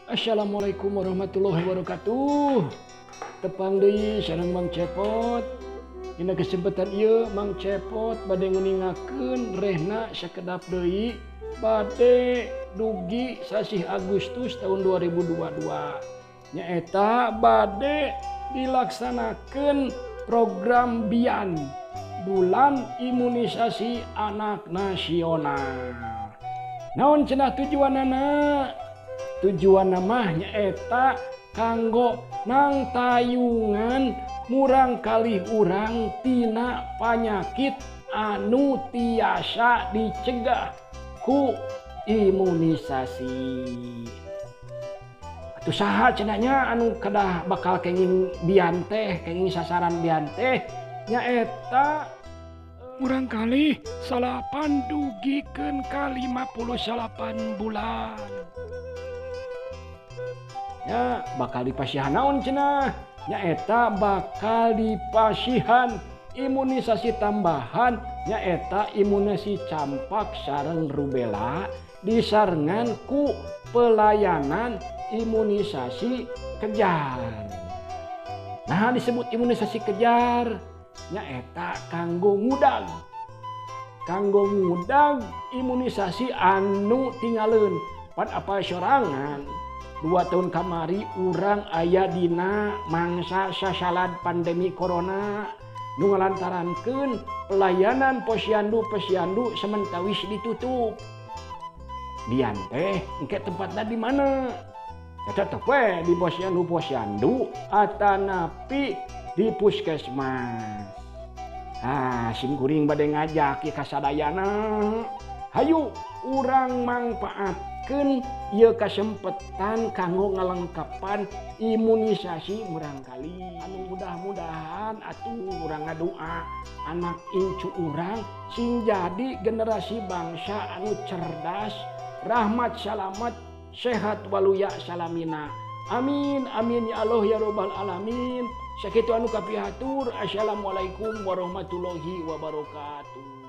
Assalamualaikum warahmatullahi wabarakatuh. Tepang deui sareng Mang Cepot. Dina kesempatan ieu Mang Cepot bade nguningakeun rehna sakedap deui bade dugi sasih Agustus tahun 2022. Nyaeta bade dilaksanakeun program BIAN, Bulan Imunisasi Anak Nasional. Naon cenah tujuanana? Tujuan mah nyaeta kanggo nangtayungan murang kalih urang tina panyakit anu tiasa dicegah ku imunisasi. Atuh saha cenahnya anu kedah bakal kenging BIAN teh, kenging sasaran BIAN teh nyaeta murang kalih 9 dugikeun ka 58 bulan. Ya, bakal dipasihan naon cenah? Nyaeta bakal dipasihan imunisasi tambahan, nyaeta imunisasi campak sareng rubella disarengan ku pelayanan imunisasi kejar. Nah, disebut imunisasi kejar nyaeta kanggo ngudag. Kanggo ngudag imunisasi anu tingaleun pan apa sorangan. 2 tahun kamari urang aya dina mangsa sasalad pandemi corona nu ngalantarankeun pelayanan posyandu-posyandu sementawis ditutup. BIAN teh engke tempatna di mana? Tetep we di posyandu-posyandu atanapi di puskesmas. Ah, sim kuring bade ngajak ka sadayana. Hayu urang mangpaatkeun ieu kasempetan kanggo ngalengkepan imunisasi murang kali. Anu mudah-mudahan atuh urang ngadua anak incu urang sing jadi generasi bangsa anu cerdas, rahmat salamat, sehat waluya salamina. Amin amin ya Allah ya robbal alamin. Sakitu anu kapihatur. Assalamualaikum warahmatullahi wabarakatuh.